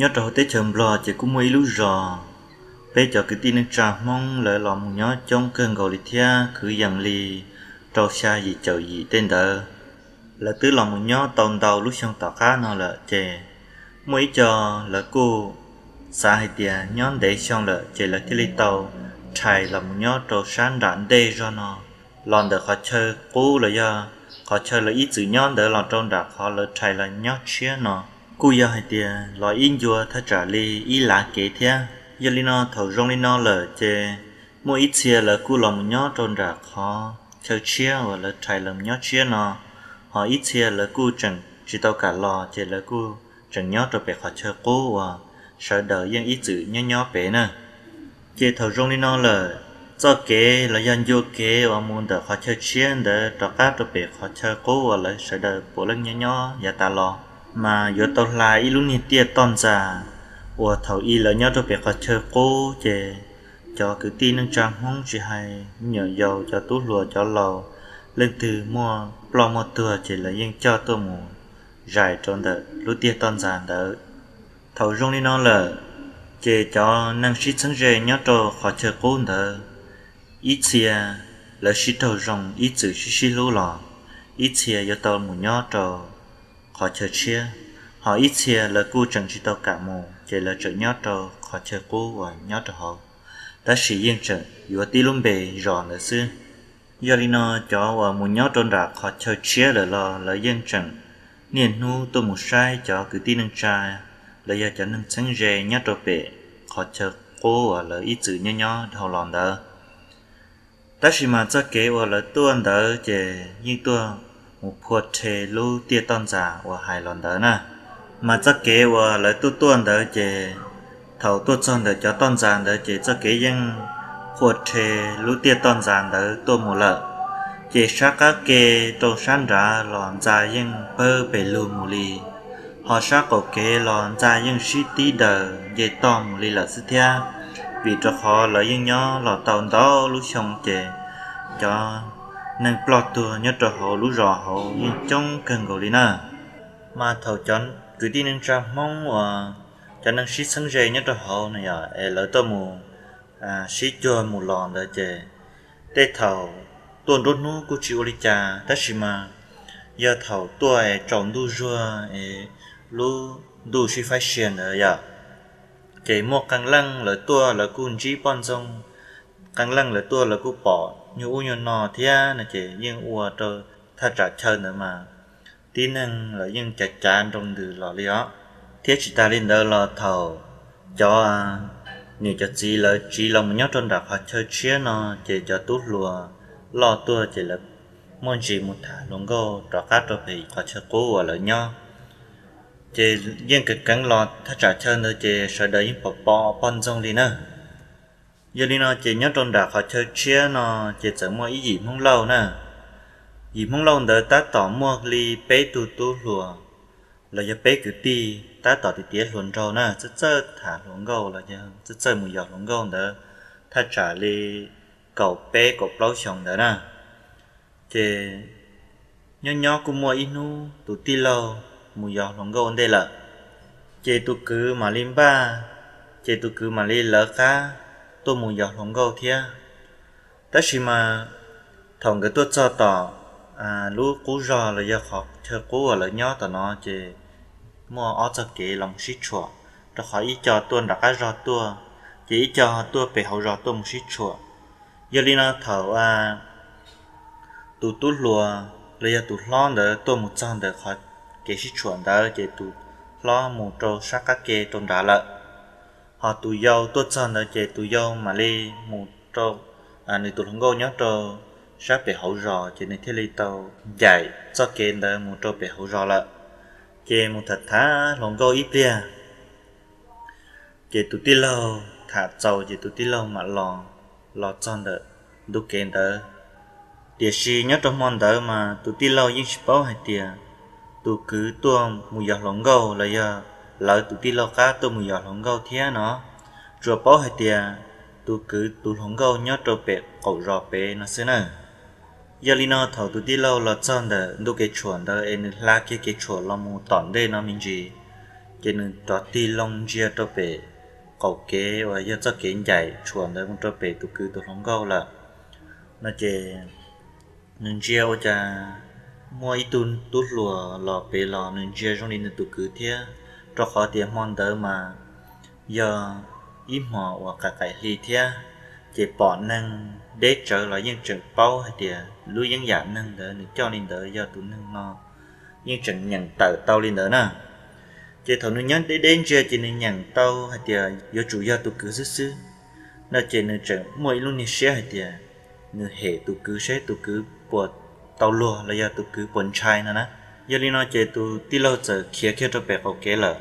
Nyob rau hauv teb chaws Nplog ces kuj muaj ib lub zos, peb cov kwv tij neej tsa Hmoob lawv los mus nyob coob kawg nkaus li thiab, kwv yees li rau xya yim caum yim tej ntawd. Lawv twb los mus nyob tau ntau lub xyoo tom qab no lawm ces muaj ib co lawv kuj xav hais tias nyob ntev xyoo lawm ces lawv thiaj li tau rhais los mus nyob rau sab nram ntej zog no, los ntawm qhov chaw qub los yog qhov chaw lawv ib txwm nyob ntawd los rau nram qhov lawv rhais los nyob tshiab no, kuj yog hais tias los ib ncua thaj tsam li ib lav kev thiab. Yog li no thaum zoo li no lawm ces muaj ib txhia lawv kuj los mus nyob rau nram qhov chaw tshiab uas lawv rhais los nyob tshiab no, ho ib txhia lawv kuj tseem tsis tau kam los ces lawv kuj tseem nyob rau pem qhov chaw qub uas sawv daws yeej ib txwm nyob nyob pem na. Ces thaum zoo li no lawm, txoj kev los yog ncua kev uas mus ntawm qhov chaw tshiab ntawd rov qab rau pem qhov chaw qub uas lawv sawv daws puav leej nyob nyob yav tas los, mas yuav tau hla ib lub niag tiaj toj ntxas uas thaum ub lawv nyob rau pem qhov chaw qub ces cov kwv tij neej tsa Hmoob tsis hais me nyuam yaus, cov tub hluas cov laus, leej twg muaj ploj muaj tuag ces lawv yeej coj tuaj mus zais rau ntawm lub tiaj toj ntxas ntawd. Thaum zoo li no lawm, ces cov neeg sib txheeb ze nyob rau qhov chaw qub ntawd, ib txhia lawv sib raug zoo ib txwm sib sib hlub los ib txhia yuav tau mus nyob rau qhov chaw tshiab, ho ib txhia lawv kuj tseem tsis tau kam mus ces lawv tseem nyob rau qhov chaw qub uas nyob rau hauv, tab sis yeej tseem yuav tib lub npe zos ntawd xwb. Yog li no cov uas mus nyob rau nram qhov chaw tshiab lawm los lawv yeej tseem niaj hnub tuaj mus saib cov kwv tij neej tsa los yog cov neeg txheeb ze nyob rau pem qhov chaw qub uas lawv ib txwm nyob nyob dhau los ntawd. Tab sis mas txoj kev uas lawv tuaj ntawd ces yeej tuaj mus phua rhe lub tiaj toj ntxas uas hais los ntawd na. Mas txoj kev uas lawv tuaj tuaj ntawd ces thaum tuaj txog ntawm cov toj ntxas ntawd ces txoj kev yeej phua rhe lub tiaj toj ntxas ntawd tuaj mus lawm. Ces sab qab ke rau sab nrad los ntxa yeej pawg pes lug mus li, ho sab qaum kev los ntxa yeej sib tib daws nce toj mus li lawm xwb thiab. Vim rau qhov lawv yeej nyob los tau ntau lub xyoo ces cov neeg ploj tuag nyob rau hauv lub zos hauv yeej coob kawg nkaus li na. Mas thaum cov kwv tij neej tsa Hmoob uas cov neeg sib txheeb ze nyob rau hauv no yog es lawv tuaj mus sib cuag mus los ntawd ces tej thaum tuaj nruab hnub kuj tsis ua li cas, tab sis mas yog thaum tuaj es tsaus ntuj zuag es lub ntuj sib faib sia ntawd yom, ces muaj qee leej lawv tuaj lawv kuj ntsib poj ntxoog, qee leej lawv tuaj lawv kuj pom nyuag ub nyuag no thiab no ces yeej ua rau thaj tsam chaw ntawd mas tib neeg los yeej cav cav nroo ntws los li os. Thiab tsis tas li ntawd los thaum cov niam cov txiv lawv tsiv los mus nyob rau nram qhov chaw tshiab no ces cov tub hluas loj tuaj ces lawv muaj ntsis mus tham hluas nkauj rov qab rau pem qhov chaw qub uas lawv nyob. Ces yeej keev keev los thaj tsam chaw ntawd ces sawv daws yeej pom pom poj ntxoog li na. Yog li no ces nyob rau nram qhov chaw tshiab no ces txawm muaj ib yim Hmoob Lauj na. Yim Hmoob Lauj ntawd tab tom muaj li peb tug tub hluas los yog peb kwv tij tab tom tiav tiav hluas nraug na, txawj txawj tham hluas nkauj los yog txawj txawj mus yos hluas nkauj ntawd thaj tsam li kaum peb kaum plaub xyoos ntawd na. Ces nyob nyob kuj muaj ib hnub tus tij laug mus yos hluas nkauj ntej lawm, ces tus kwv mam li npaj, ces tus kwv mam li lawv qab tuaj mus yos hluas nkauj thiab. Tab sis mas thaum nkawd tuaj txog tom lub qub zog los yog qhov chaw qub uas lawv nyob tom no ces muaj ob txoj kev los mus sib tshuam, rau qhov ib co tuaj nram qab zog tuaj, ces ib co tuaj pem hauv zos tuaj mus sib tshuam. Yog li no thaum tus tub hluas los yog tus hlob ntawd tuaj mus txog ntawm qhov kev sib tshuam ntawd ces tus hlob mus rau sab qab ke rau nrad lawm. Ho tus yau tuaj txog ntawd ces tus yau mam li mus rau nws tus hluas nkauj nyob rau sab pem hauv zos, ces nws thiaj li tau ncaim txoj kev ntawd mus rau pem hauv zos lawm. Ces mus tham tham hluas nkauj ib pliag, ces tus tij laug tham txaus ces tus tij laug mam los, los txog ntawm ntu kev ntawd. Tiam sis nyob rau hmo ntawd mas tus tij laug yeej tsis paub hais tias tus kwv tuaj mus yos hluas nkauj los yog lawv tus tij laug qab tuaj mus yos hluas nkauj thiab no, tsuas paub hais tias tus kwv tus hluas nkauj nyob rau pem qaum zos pem no xwb na. Yog li no thaum tus tij laug los txog ntawm ntu kev tshuam ntawd es nws hla kiag kev tshuam los mus tom ntej no me ntsis, Ces nws rov tig loo ntsia rau pem qaum kev uas yog txoj kev ncaim tshuam ntawd mus rau pem tus kwv tus hluas nkauj lawm no ces nws ntsia ua cas muaj ib tug tub hluas los pem los nws ntsia zoo li nws tus kwv thiab, rau qhov tias hmo ntawd mas yog ib hmos uas qaim qaim hli thiab, ces pom neeg deb tsawv los yeej tseem paub hais tias lub yeeb yam neeg ntawd nws coj li ntawd yog tus neeg no yeej tseem nyeem tawm tau li ntawd na. Ces thaum nws nyob deb deb ntsia ces nws nyeem tau hais tias yuav tsum yog tus kwv xwb xwb no ces nws tseem muaj ib lub niag siab hais tias nws hem tus kwv seb tus kwv puas tau luag los yog tus kwv puas ntshai no na. Yog li no ces tus tij laug txawm khiav kiag rau pem qaum kev lawm,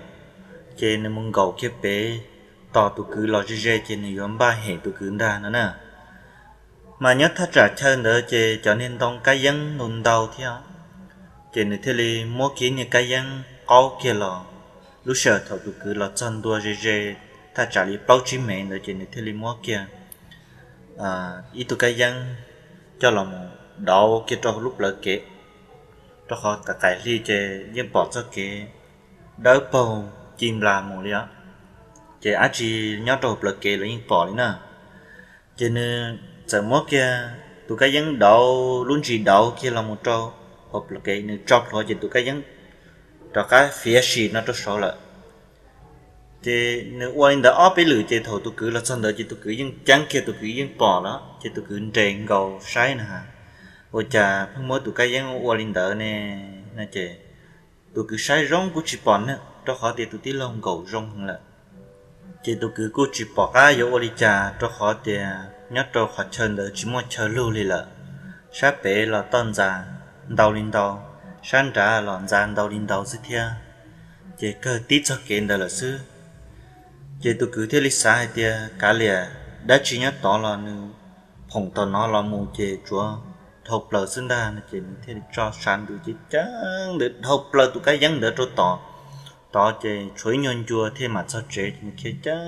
ces nws mus nkaum kiag pem tos tus kwv los ze ze ces nws yuav npaj hem tus kwv ntag no na. Mas nyob thaj tsam chaw ntawd ces cov niag ntoo kab yeeb ntau ntau thiab, ces nws thiaj li muab kiag niag kab yeeb qaub kiag los. Lub sij hawm thaum tus kwv los txog ntua ze ze thaj tsam li plaub tsib mev ntawd ces nws thiaj li muab kiag ib tug kab yeeb coj los mus dauv kiag rau lub plawv kev, rau qhov qaim hli ces yeej pom txoj kev dawb paug ci nplas mus li os, ces dab tsi nyob rau hauv plawv kev los yeej pom li na. Ces nws txawm muab kiag tus kab yeeb dauv lub ntsis dauv kiag los mus rau hauv plawv kev, nws tso plhuav ces tus kab yeeb rov qab fiav sim no rau saud lawm. Ces nws ua li ntawd ob peb lwm ces thaum tus kwv los txog ntawd ces tus kwv yeej ceeb kiag, tus kwv yeej pom lawm ces tus kwv nres nkaus saib na, ua cas pheej muab tus kab yeeb ua li ntawd ne no ces tus kwv saib zoo kuj tsis pom neeg rau qhov tias tus tij laug nkaum zoo heev lawm. Ces tus kwv kuj tsis pom qab yuav ua li cas rau qhov tias nyob rau qhov chaw ntawd tsis muaj chaw lug li lawm, sab pem los toj ntxas ntau li ntau, sab nrad los ntxas ntau li ntau xwb thiab, ces kawg tib txoj kev ntawd lawm xwb. Ces tus kwv thiaj li xav hais tias kav liam, dab tsi nyob tod los nws phoom tom no los mus ces tsuav dhau plaws xwb ntag no ces nws thiaj li tso sav ntws ces ceeb ntawd dhau plaws tus kab yeeb ntawd rau tom tod ces tshuav ib nyuag ncua thiaj mam txog tsev ces nws thiaj ceeb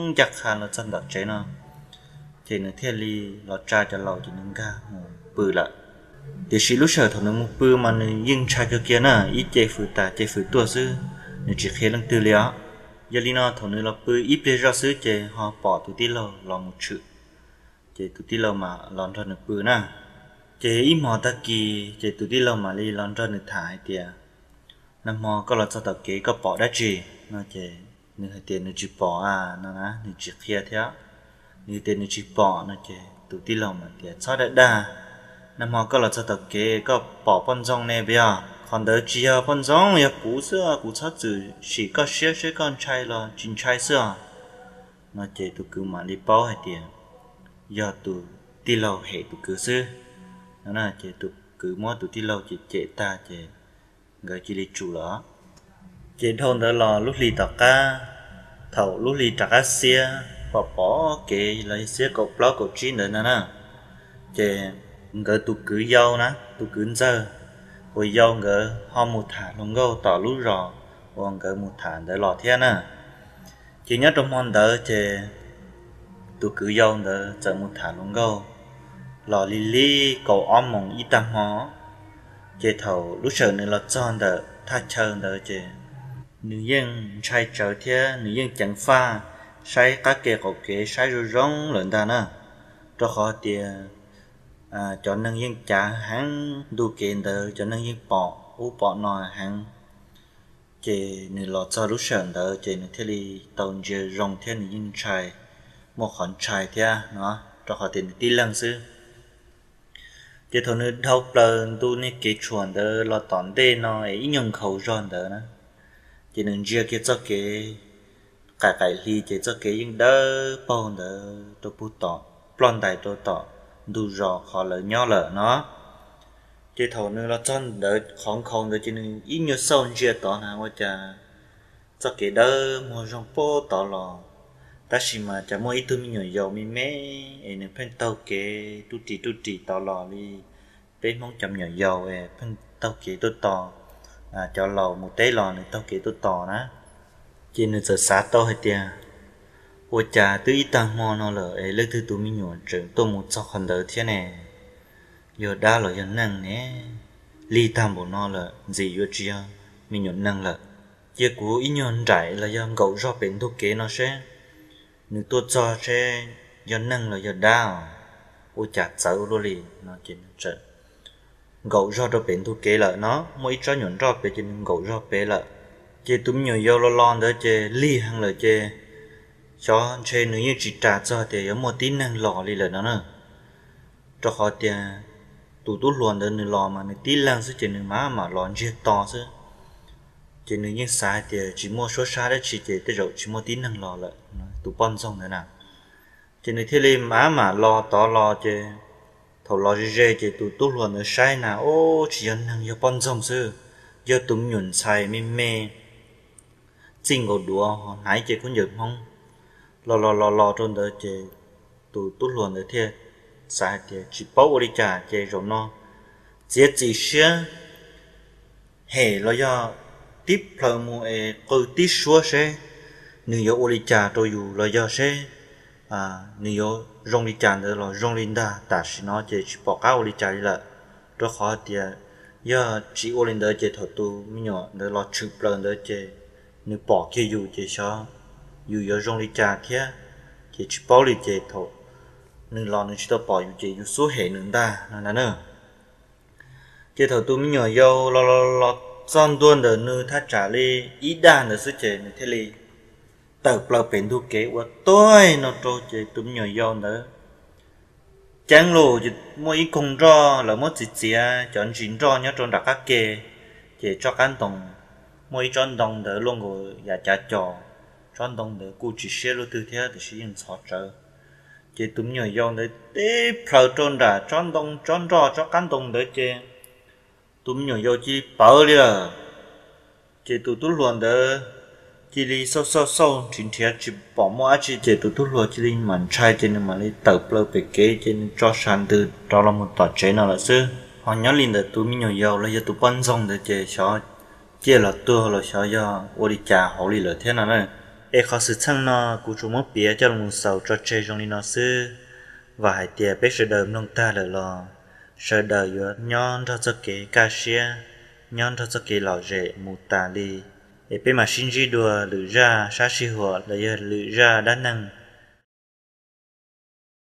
ncaj qha los txog ntom tsev no ces nws thiaj li los tsa cov laus ces nws nkag mus pw lawm. Tiam sis lub sij hawm thaum nws mus pw mas nws yeej ntshai kawg kiag na, ib ce fws tas ce fws tuaj xwb, nws tsis qhia leej twg li os. Yog li no thaum nws los pw ib pliag zoj xwb ces ho pom tus tij laug los mus tshwm, ces tus tij laug mam los nrog nws pw na. Ces ib hmos tag kis ces tus tij laug mam li los nrog nws tham hais tias, nag hmo koj los txog tom kev koj pom dab tsi no ces nws hais tias nws tsis pom a no na, nws tsis qhia thiab. Nws tias nws tsis pom no ces tus tij laug mam tias txhob dag dag, nag hmo koj los txog tom kev koj pom poj ntxoog ne puas yog? Qhov ntawd tsis yog poj ntxoog, yog kuv xwb, kuv txhob txwm sim koj siab seb koj ntshai los tsis ntshai xwb os no ces tus kwv mam li paub hais tias yog tus tij laug hem tus kwv xwb no ces tus kwv muab tus tij laug cem cem tag ces nkawd cia li tsum lawm. Ces dhau ntawd los lub hli tom qab, thaum lub hli rov qab xiab pom pom kev los xiab kaum plaub kaum tsib ntawd no na, ces nkawd tus kwv yau na, tus kwv ntxawg uas yau nkawd ho mus tham hluas nkauj tom lub zos uas nkawd mus tham ntawd los thiab na. Ces nyob rau hmo ntawd ces tus kwv yau ntawd txawm mus tham hluas nkauj los li li kaum ob moos ib tag hmo. Ces thaum lub sij hawm nws los txog ntawm thaj chaw ntawd ces nws yeej ntshai tsawv thiab nws yeej ceev faj saib qab ke qaum kev saib zoo zoo lawm ntag na, rau qhov tias cov neeg yeej cav heev, ntu kev ntawd cov neeg yeej pom ub pom no heev. Ces nws los txog lub sij hawm ntawd ces nws thiaj li tau ntsia zoo thiab nws yeej ntshai, muaj qhov ntshai thiab no, rau qhov tias nws tib leeg xwb. Ces thaum nws dhau plaws ntu niag kev tshuam ntawd los tom ntej no es ib nyuag nkhaus zog ntawd na, ces nws ntsia kiag txoj kev qaim qaim hli ces txoj kev yeej dawb paug ntawd rau puag tom, ploj ntais rau tom ntug zos qhov lawv nyob lawm no. Ces thaum nws los txog ntawd qhov nkhaus ntawd ces nws ib nyuag xauj ntsia tod na ua cas txoj kev dawb muag zoo puag tod los, tab sis mas cas muaj ib tug me nyuam yaus me me es nws pheej taug kev ruj ris ruj ris tod los li peb Hmoob cov me nyuam yaus es pheej taug kev tuaj tos, cov laus mus teb los nws taug kev tuaj tos na. Ces nws txawm xav tau hais tias, ua cas twb ib tag hmo no lawm es leej twg tus me nyuam tseem tuaj mus txog qhov ntawd thiab ne? Yog dab los yog neeg ne? Lig tag npaum no lawm ntxim yuav tsis yog me nyuam neeg lawm. cia kuv ib nyuag nraim los yog nkaum zog pem ntug kev no seb nws tuaj txog seb yog neeg los yog dab, ua cas txawv ua luaj li no. Ces nkaum zog rau pem ntug kev lawm no, muaj ib tsob nyuam nroj pem ces nws nkaum zog pem lawm. Ces tus me nyuam yau los los ntawd ces lig heev lawm ces xyov ntshe nws yeej tsis ras txog tias yuav muaj tib neeg los li lawm no na. Rau qhov tias tus tub hluas ntawd nws los mas nws tib leeg xwb ces nws mam mam los ntsiag to xwb. Ces nws yeej xav hais tias tsis muaj suab sab dab tsi ces tej zaum tsis muaj tib neeg los lawm, tus poj ntxoog ntawd na. Ces nws thiaj li mam mam los tod los ces thaum los ze ze ces tus tub hluas ntawd saib na, ub, tsis yog neeg, yog poj ntxoog xwb, yog tus me nyuam ntxhais me me txij nkaus duav ho hnav cev khaub ncaws Hmoob. Los los los los rau ntawd ces tus tub hluas ntawd thiaj xav hais tias tsis paub ua li cas ces zaum no txiav txim siab hem los yog tib plhaws mus es qw tib suab seb nws yuav ua li cas rau yus los yog seb nws yuav zoo li cas ntawd los zoo li ntag. Tam sim no ces tsis pom qab ua li cas li lawm, rau qhov tias yog tsis ua li ntawd ces thaum tus me nyuam ntawd los tshwm plaws ntawd ces nws pom kiag yus ces xyov yus yuav zoo li cas thiab. Ces tsis paub li ces thaum nws los nws tsis tau pom yus ces yus xub hem nws ntag no na. Ces thaum tus me nyuam yau los los los txog ntua ntawm nws thaj tsam li ib dag ntawd xwb ces nws thiaj li tawm plaws pem ntug kev ua tuag no rau ces tus me nyuam yau ntawd ceeb lus ces muaj ib koog nroj lawv muab txiav txiav cov ntsis nroj nyob rau nram qab ke, ces tsob qab ntoo, muaj ib tsob ntoo ntawd luaj nkaus yam cav cos, tsob ntoo ntawd kuj tsis siab luaj twg thiab tiam sis yeej ntxhov tsawv. Ces tus me nyuam yau ntawd tib plhaws rau nram tsob ntoo tsob nroj tsob qab ntoo ntawd ces tus me nyuam yau cia li pawv li lawm. Ces tus tub hluas ntawd cia li xauj xauj xauj nrhiav nrhiav tsis pom muaj dab tsi ces tus tub hluas cia li mam ntshai ces nws mam li tawm plaws pem kev ces nws tso sas ntws rov los mus tom tsev no lawm xwb. Ho nyob li ntawm tus me nyuam yau los yog tus poj ntxoog ntawd ces xyov ciaj los tuag los xyov yog ua li cas hauv li lawm thiab no na. Es qhov xwm txheej no kuv tsuas muab piav coj los xaus tso tseg zoo li no xwb. Vam hais tias peb sawv daws mloog tag lawm los sawv daws yuav nyob nrog txoj kev kaj siab, nyob nrog txoj kev lom zem mus tas li. Es peb mam sib ntsib dua lwm zaj sab sij huam los yog lwm zaj dab neeg